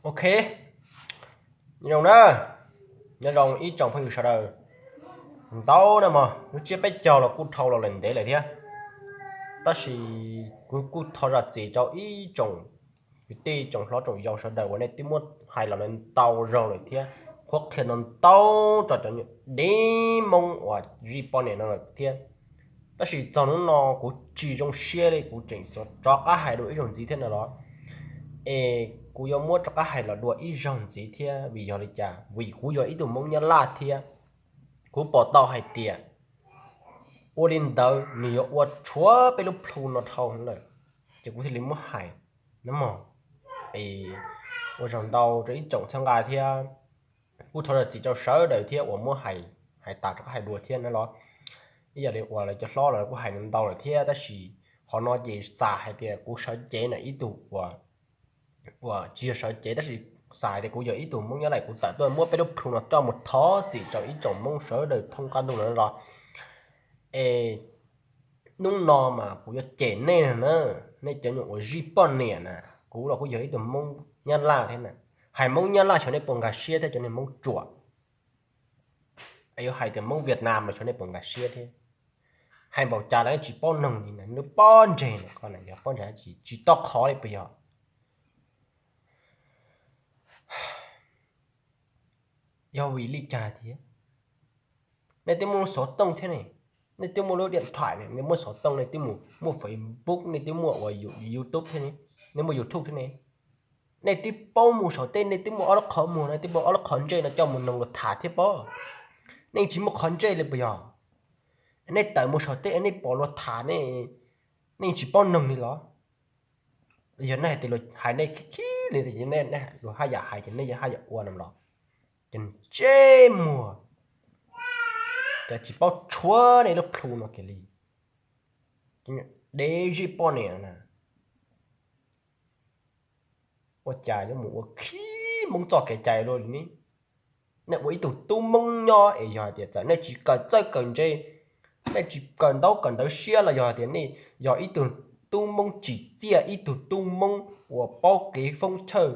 Ok, nyob zoo na, nyob zoo ib tsoom phooj ywg sawv daws. Ntau na mog, lub tsiab peb caug los kuj dhau los lawm ntev lawm thiab, tab sis kuv kuj thov zam txim rau ib tsoom kwv tij tsoom hlob tsoom yau sawv daws uas nej twb muab hais los ntau zaus lawm thiab, qhuab qhia no ntau rau cov nyuam dev Hmoob uas zij poj niam no lawm thiab. Tab sis txog hnub no kuv tsis zoo siab li, kuv tseem xav rov qab hais dua ib zaug ntxiv thiab no los, es kuv yuav muab rov qab hais los dua ib zaug ntxiv thiab. Vim yog li cas? Vim kuv yog ib tug Hmoob Nyab Laj thiab kuv pom tau hais tias ua li ntawd nws yuav ua tshuav peb lub plhu no dhau lawm, ces kuv thiaj li muab hais no mog. Es ua tsaug ntau rau ib tsoom txhawb nqa thiab kuj thov zam txim rau sawv daws thiab uas muab hais, hais tas rov qab hais dua thiab no los. Ib yam li uas lawv cov hlob los kuj hais ntau lawm thiab, tab sis qhov no ces xav hais tias kuv sawv cev na, ib tug uas, uas tsis yog sawv cev tab sis xav hais tias kuv yog ib tug Hmoob Nyab Laj, kuv tawm tuaj muab peb lub plhu no coj mus thov txim rau ib tsoom Hmoob sawv daws thoob qab ntuj no los. Es hnub no mas kuv yuav cem nej na, nej cov nyuam uas zij poj niam na. Kuv los kuj yog ib tug Hmoob Nyab Laj thiab na, hais Hmoob Nyab Laj xyov nej puas nkag siab thiab cov niag Hmoob ruam. Es yuav hais tias Hmoob Vietnam los xyov nej puas nkag siab thiab. Hais npaum cas los nej tsis paub noog li na, nej pob ntseg na, yog pob ntseg tsis tau qhov li puas yog? Yog vim li cas thiab? Nej twb muaj xov tooj thiab ne, nej twb muaj lub điện thoại ne, nej muaj xov tooj, nej twb mus muaj Facebook, nej twb muaj uas YouTube thiab ne, nej muaj YouTube thiab ne. Nej twb paub mus saum teb, nej twb muaj ob lub qhov muag no, twb muaj ob lub qhov ntsej no coj mus noog luag tham thiab pob. Nej tsis muaj qhov ntsej li puas yog? Nej tawm mus saum teb nej pom luag tham, nej tsis paub noog li los? Yog nej hais tias luag hais nej khib khib li, luag haj yam hais ces nej haj yam ua no los? Ces ntsej muag, ces tsis paub tshuav nej lub plhu no kiag li. Dev zij poj niam na, ua cas yuav mus ua khib Hmoob txoj kev cai luaj li ne? Nej ua ib tug tub Hmoob nyob es yog hais tias txawm nej tsis kawm txawj kawm ntse, nej tsis kawm ntaub kawm ntawv siab los yog hais tias nej yog ib tug tub Hmoob tsim txiaj, ib tug tub Hmoob uas paub kev foob chawj,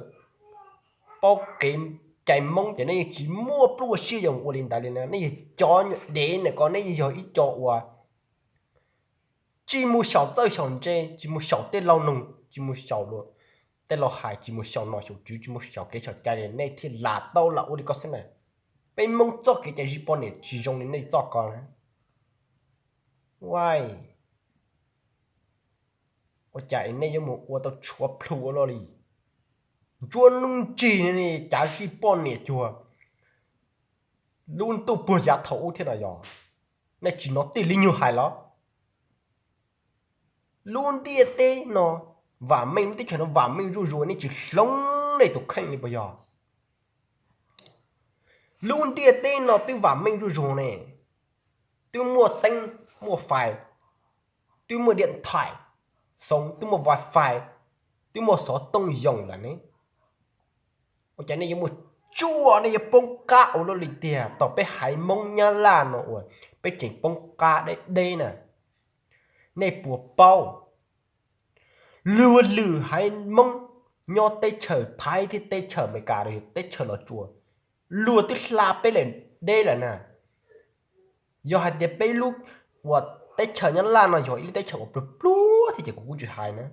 paub kev cai Hmoob ces nej yeej tsis muaj pluaj siab yuav ua li ntawd li na. Nej yog cov nyuam dev na, ko nej yog ib co uas tsis mus xyaum txawj xyaum ntse, tsis mus xyaum tej laus noog, tsis mus xyaum luag tej laus hais, tsis mus xyaum nom xyaum tswv, tsis mus xyaum kev xyaum cai li, nej thiaj lam tau lam ua li ko xwb na. Peb Hmoob txoj kev cai zij poj niam tsis zoo li nej txoj ko na. Ua cas nej yuav mus ua tau tshuav plhu ua luaj li? Ntsuab hnub ntsig cav zij poj niam cuag lub ntuj puag yav thaum ub thiab no yog? Nej tsis hnov tij laug nyuag hais los? Lub ntiaj teb no vam meej, lub teb chaws no vam meej zuj zus, nej tsis hloov nej tus kheej li puas yog? Lub ntiaj teb no twb vam meej zuj zus ne, twb muaj teeb muaj fais, twb muaj điện thoại, xoo twb muaj wifi, twb muaj xov tooj yoos lawm ne. Ua cas nej yuav muaj tsuaj, nej yuav poob qab ua luaj li tiag? Tom peb haiv Hmoob Nyab Laj no uas peb tseem poob qab deb deb na, nej puas paub? Luag lwm haiv Hmoob nyob teb chaws Thaib thiab teb chaws Amelikas los yog teb chaws Los Tsuas, luag twb hla peb lawm deb lawm na. Yog hais tias peb lub uas teb chaws Nyab Laj no yog ib lub teb chaws uas pluag pluag thiab ces kuv kuj tsis hais na.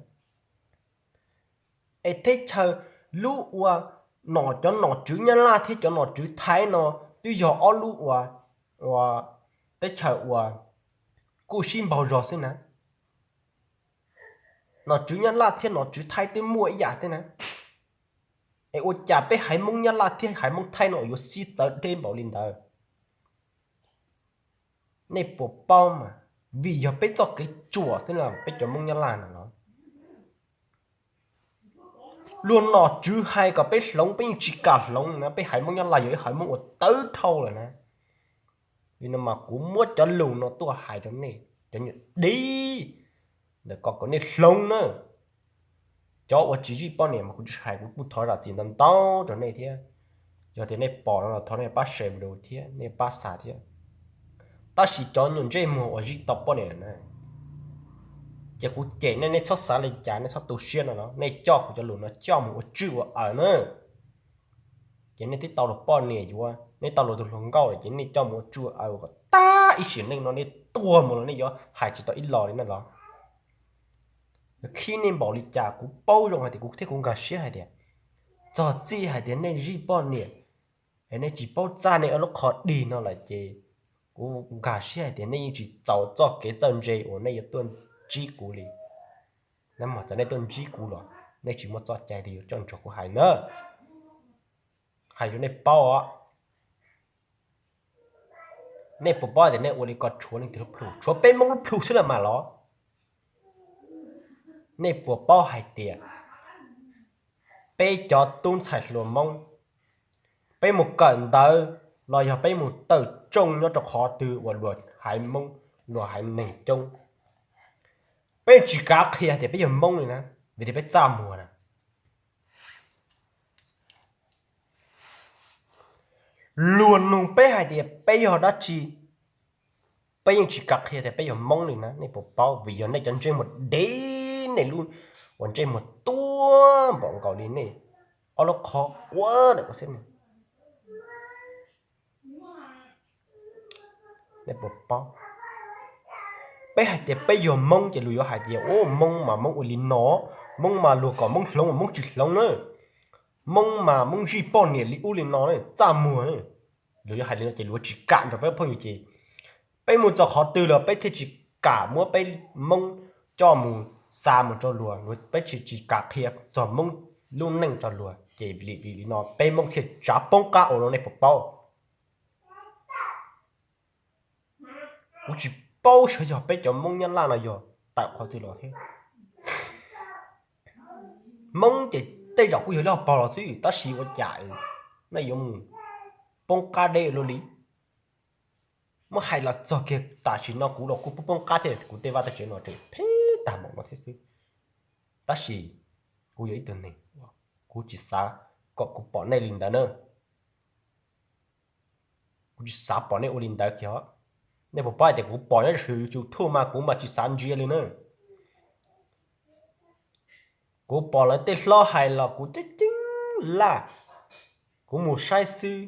Es teb chaws lub uas nom, cov nom tswv Nyab Laj thiab cov nom tswv Thaib no twb yog ob lub uas, uas teb chaws uas kuj sib npaug zog xwb na. Nom tswv Nyab Laj thiab nom tswv Thaib twb muaj ib yam xwb na. Es ua cas peb haiv Hmoob Nyab Laj thiab haiv Hmoob Thaib no yuav sib txawv deb npaum li ntawd? Nej puas paub mas, vim yog peb txoj kev tsuam xwb na peb cov Hmoob Nyab Laj no los. Luag nom tswv hais kom peb hloov peb yeej tsis kam hloov na, peb haiv Hmoob Nyab Laj yog ib haiv Hmoob uas tawv dhau lawm na. Li no mas kuv muab cov lus no tuaj hais rau nej cov nyuam dib ntawm ko kom nej hloov na. Cov uas tsis zij poj niam mas kuv tsis hais, kuv kuj thov zam txim ntau ntau rau nej thiab. Yog tias nej pom no los thov nej pab share video thiab nej pab xa thiab. Tab sis cov nyuam ntsej muag uas zij tau poj niam na, ces kuv cem nej, nej txhob xav li cas, nej txhob tu siab no los, nej coj kuv cov lus no coj mus ua tswj ua awm na. ces nej twb tau luag poj niam yuav, nej tau luag tus hluas nkauj lawm ces nej coj mus ua tsuj aws kom tag ib sim neej no nej tuag mus los nej yuav hais tsis tau ib los li na los? Khib nej npaum li cas kuv paub zoo hais tias kuv thiab kuv nkag siab hais tias txog txij hais tias nej zij poj niam es nej tsis paub txaj nej ob lub qhov dig no lawm ces kuv nkag siab hais tias nej yeej tsis txaus txoj kev txawj ntse uas nej yuav tuaj ntsib kuv li. Nab mos txawm nej tuaj ntsib kuv los nej tsis muaj txoj cai li yuav coj nrog kuv hais na. Hais rau nej paub os. Nej puas paub tias nej ua li ko tshuav leej twg lub plhu? Tshuav peb Hmoob lub plhu xwb los mas los? Nej puas paub hais tias peb cov tub ntxhais hluas Hmoob, peb mus kawm ntawv los yog peb mus tawm tsooj nyob rau qhov twg uas luag haiv Hmoob, luag haiv neeg coob, peb tsis kav qhia tias peb yog Hmoob li na, vim tias peb txaj muag na. Luag nug peb hais tias peb yog dab tsi, peb yeej tsis kav qhia tias peb yog Hmoob li na. Nej puas paub? Vim yog nej cov ntsej muag dev, nej lub uas ntsej muag tuab npaum nkaus li nej ob lub qhov quav ntawm ko xwb. Nej puas paub? Peb hais tias peb yog Hmoob ces luag yuav hais tias, u, Hmoob mas Hmoob ua li no, Hmoob mas luag kom Hmoob hloov mas Hmoob tsis hloov na, Hmoob mas Hmoob zij poj niam li ub li no, txaj muag. Luag yuav hais li no ces luag tsis kam nrog peb phooj ywg ces peb mus txog qhov twg los peb thiaj tsis kam muab peb Hmoob coj mus xa mus rau luag, peb tsis, tsis kam qhia txog Hmoob lub neej rau luag ces vim li no peb Hmoob thiaj tsav poob qab ua no, nej puas paub? Kuv tsis paub sawv yog peb cov Hmoob Nyab Laj no yog tawm qhov twg los thiab. Hmoob ces tej zaum kuj yog lub hauv paug los xwb tab sis ua cas nej yuav mus poob qab deb luaj li. Muab hais los txog kiag tam sim no kuv los kuj poob poob qab thiab, kuv tej vaj tej tsev no tseem phem tag npaum no thiab xwb. Tab sis kuv yog ib tug neeg, kuv tsis xav kom kuv pom nej li ntawd na. Kuv tsis xav pom nej ua li ntawd kiag. Nej puas paub hais tias kuv pom nyob YouTube mas kuv mas tsis xav ntsia li na. Kuv pom lawv tej hlob hais los kuv ceeb ceeb laj, kuv mus saib xwb,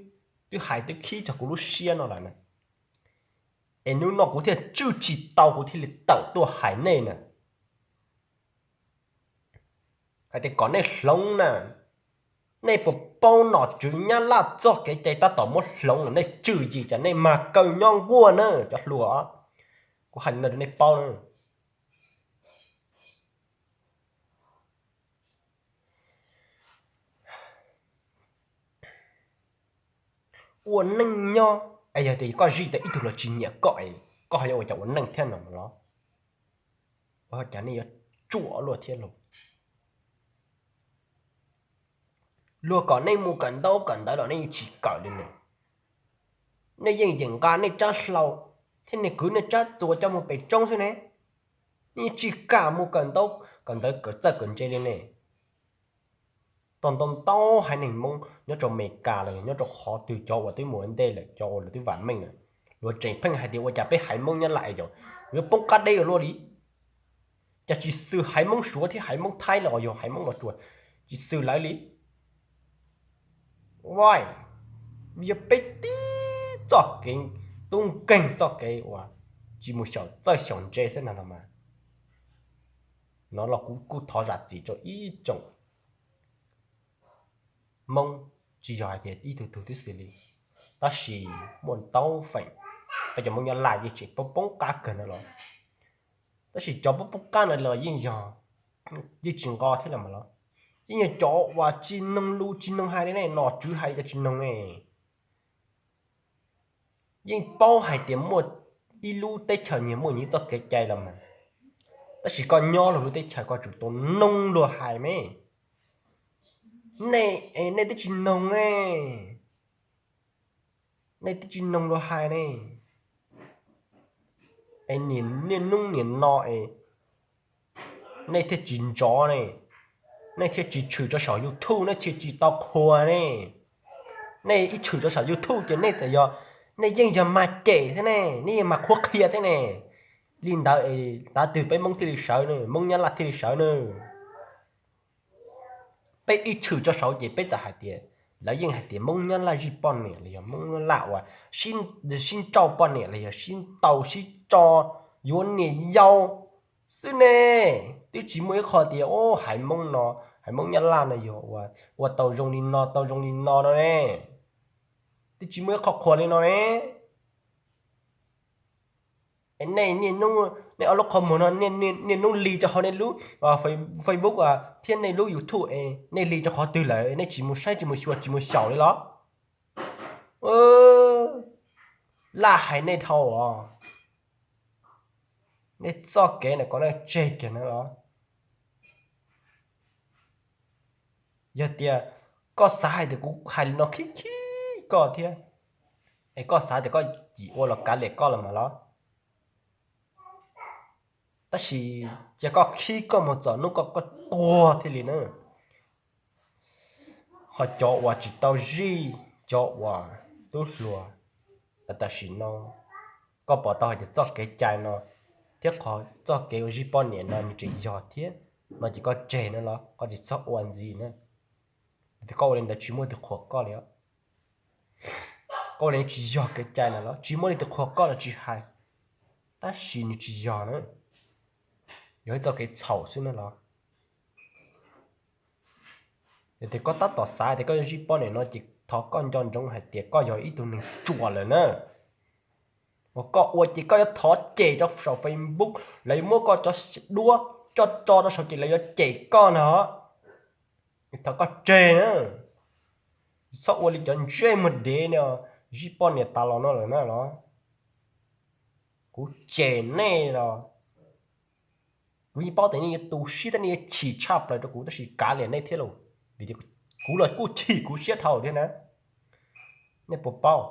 twb hais twb khib txog kuv lub siab no lawm na. Es hnub no kuv thiaj tswj tsis tau kuv thiaj li tawm tuaj hais nej na. Hais tias kom nej hloov na, nej puas paub nom tswv Nyab Laj txoj kev cai tab tom muab hloov los nej tswm yim cas nej mag kaw nyob nkuaj na cov hluas. Kuv hais li no rau nej paub na. Ua neej nyob es yog tias koj zij tau ib tug los tsis nyiam koj, koj ho yuav ua cas ua neej thiab no los? Ua cas nej yuav tsuam luaj thiab los? Luag kom nej mus kawm ntaub kawm ntawv los nej yeej tsis kawm li ne. Nej yeej yeem nqa nej tsab hlau thiab nej kwv nej tsab txuas coj mus pem roob xwb ne. Nej yeej tsis kam mus kawm ntaub kawm ntawv kawm txawj kawm ntse li ne. Tau ntau ntau haiv neeg Hmoob nyob rau Amelikas los yog nyob rau qhov twg, cov uas twb mus ua ntej lawm, cov uas lawv twb vam meej lawm, luag tseem pheej hais tias ua cas peb haiv Hmoob Nyab Laj es yog yuav poob qab deb ua luaj li. Cas tsis xws haiv Hmoob Suav thiab haiv Hmoob Thaib los yog haiv Hmoob Los Tsuas, tsis xws lawv li. Vim yog peb tib txoj kev tub nkeeg, txoj kev uas tsis mus xyaum txawj xyaum ntse xwb no los mas. No los kuv kuj thov zam txim rau ib tsoom Hmoob, tsis yog hais tias ib tug tug tib xwm li, tab sis muaj ntau feem peb cov Hmoob Nyab Laj yeej tseem poob poob qab kawg no los. Tab sis cov poob poob qab no los yeej yog, yeej tsis nqo thiab los mas los, yeej yog cov uas tsis noog lus tsis noog hais li ne, nom tswv hais li cas tsis noog ne. Yeej paub hais tias muaj ib lub teb chaws nyias muaj nyias txoj kev cai los mas, tab sis koj nyob luag lub teb chaws koj tsum tau noog luag hais me. Nej, nej twb tsis noog ne, nej twb tsis noog luag hais ne. Es niaj hnub niaj no es nej thiaj tsis ntsov ne, nej thiaj tsis tshwm rau saum YouTube, nej thiaj tsis tau qhuas ne. Nej ib tshwm rau saum YouTube ces nej txawm yog, nej yeej yog mag cem thiab ne, nej yeej mag qhuab qhia thiab ne. Li ntawd es tav twg peb Hmoob thiaj li sawv ne, Hmoob Nyab Laj thiaj li sawv ne. Peb ib tshwm rau saud ces peb txawm hais tias Lawv yeej hais tias Hmoob Nyab Laj zij poj niam los yog Hmoob Nyab Laj uas sib nrauj poj niam los yog sib ntaus sib tso yuav niam yau xwb ne. Twb tsis muaj ib qho tias haiv Hmoob no, haiv Hmoob Nyab Laj no yog ua tau zoo li no tau zoo li no no ne. Twb tsis muaj ib qho qhuas li no ne. Nej, nej ob lub qhov muag no, nej hnub li rau hauv nej lub Facebook thiab nej lub YouTube es nej li rau qhov twg lawm, nej tsis mus saib tsis mus xyuas tsis mus xyaum li los? Laj hais nej dhau os. Nej txoj kev na kom nej tseg kiag na los. Yog tias koj xav hais tias kuv hais li no khib khib koj thiab, es koj xav tias koj cim ua los kav liam koj los mas los. Tab sis cia koj khib koj mus txog hnub koj koj tuag thiaj li na. Ho cov uas tsis tau zij, cov uas tub hluas tam sim no, koj pom tau hais tias txoj kev cai no thiab qhov txoj kev ua zij poj niam no nws tseem yog thiab no ces koj tseg na los koj tsis txhob ua ntxiv na. Tias koj ua li ntawd tsis muaj tus qhuas koj li. Koj ua li tsis yog kev cai na los tsis muaj li tus qhuas koj los tsis hais, tab sis nws tsis yog na, yog ib txoj kev txhaum xwb na los. Yog tias koj tab tom xav tias koj yuav zij poj niam no ces thov koj nco ntsoov hais tias koj yog ib tug neeg ruam lawm na. Uas koj ua ces koj yuav thov cem rau saum Facebook, lawv yuav muab koj cov duab coj tso rau saum ces lawv yuav cem koj na. Thov koj tseg na, txhob ua li cov ntsej muag dev no zij poj niam tas los no lawm na los. Kuv cem nej los, kuv yeej paub tias nej yuav tu siab thiab nej yuav chim tshaj plaws rau kuv tab sis kav liam nej thiab lauj, vim tias kuv los kuj chim kuv siab dhau thiab na. Nej puas paub?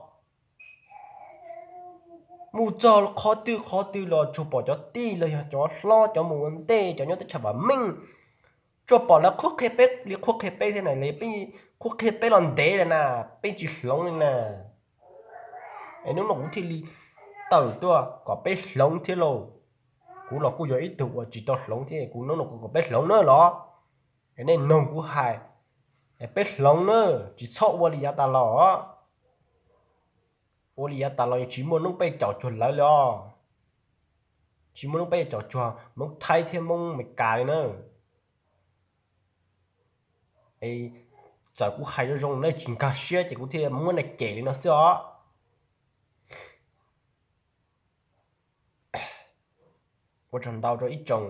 Mus txog qhov twg qhov twg los tsuas pom cov tij los yog cov hlob cov mus ua ntej cov nyob teb chaws vam meej, tsuas pom lawv qhuab qhia peb li qhuab qhia peb thiab na, peb qhuab qhia peb los ntev lawm na, peb tsis hloov li na. Es hnub no kuv thiaj li tawm tuaj kom peb hloov thiab lauj. Kuv los kuj yog ib tug uas tsis tau hloov thiab, kuv hnub no kuv kom peb hloov na los. Es nej noog kuv hais, es peb hloov na, tsis txhob ua li yav tas los. Ua li yav tas los tsis muaj hnub peb caum cuag lawv li os. Tsis muaj hnub peb caum cuag Hmoob Thaib thiab Hmoob Amelikas li na. Es txawm kuv hais zoo zoo nej tsis nkag siab ces kuv thiaj muab nej cem li no xwb os. Ua tsaug ntau rau ib tsoom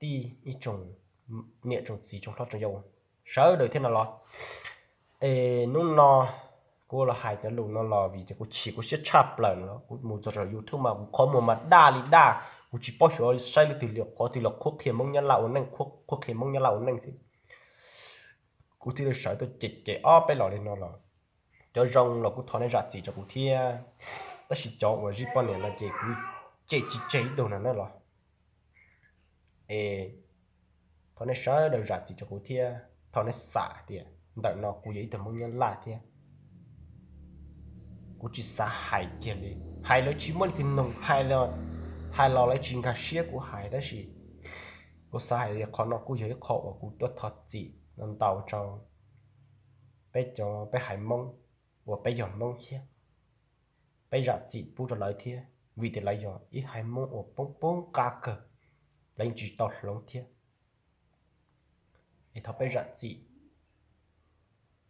tij ib tsoom niam tsoom txiv tsoom hlob tsoom yau sawv daws thiab no los. Es hnub no kuv los hais cov lus no los vim tias kuv chim kuv siab tshaj plaws no, kuv mus txog saum YouTube mas kuv qhov muag mas daj li daj, kuv tsis paub xyov saib leej twg li qhov twg los qhuab qhia Hmoob Nyab Laj ua neej, qhuab qhia Hmoob Nyab Laj ua neej thiab. Kuv thiaj li sawv tuaj cem cem ob peb los li no los. Cov zoo los kuv thov nej zam txim rau kuv thiab, tab sis cov uas zij poj niam no ces kuv cem tsis tseg ib tug na na los. Es thov nej sawv daws zam txim rau kuv thiab, thov nej xam tias ntawm no kuv yog ib tug Hmoob Nyab Laj thiab. Kuv tsis xav hais kiag li, hais lawv tsis muaj leej twg noog, hais los lawv tsis nkag siab kuv hais, tab sis kuv xav hais tias qhov no kuj yog ib qho uas kuv tuaj thov txim ntau rau peb cov peb haiv Hmoob uas peb yog Hmoob thiab. Peb zam txim pub rau lawv thiab, vim tias lawv yog ib haiv Hmoob uas poob poob qab kawg, lawv yeej tsis tau hloov thiab. Es thov peb zam txim,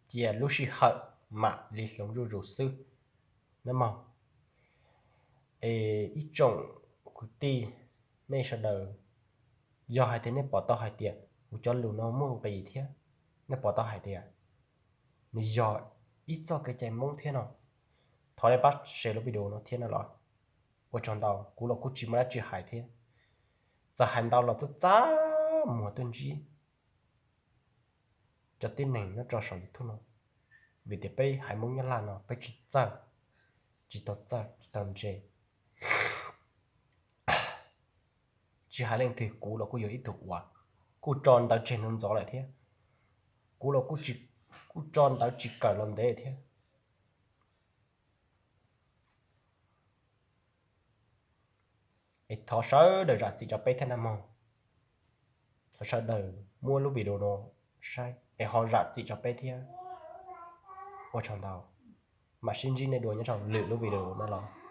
cia lub sij hawm mam li hloov zuj zus xwb nawb mog. Es ib tsoom kwv tij, nej sawv daws, yog hais tias nej pom tau hais tias kuv cov lus no muaj nqis thiab, nej pom tau hais tias nws yog ib txoj kev cai Hmoob thiab no, thov nej pab share lub video no thiab no los. Ua tsaug ntau, kuv los kuj tsis muaj dab tsi hais thiab, txawm hais ntau los txaj txaj muag tuaj ntsib cov tib neeg nyob rau saum YouTube no, vim tias peb haiv Hmoob Nyab Laj no peb tsis txawj, tsis tau txawj tsis tau ntse. Tsis hais leej twg, kuv los kuj yog ib tug uas kuj tso ntawv tseg ntxov ntxov lawm thiab, kuv los kuj tso ntawv tsis kawm los ntev thiab. Es thov sawv daws zam txim rau peb thiab nawb mog. Thov sawv daws muab lub video no saib es ho zam txim rau peb thiab. Ua tsaug ntau, mam sib ntsib nej dua nyob rau lwm lub video na los.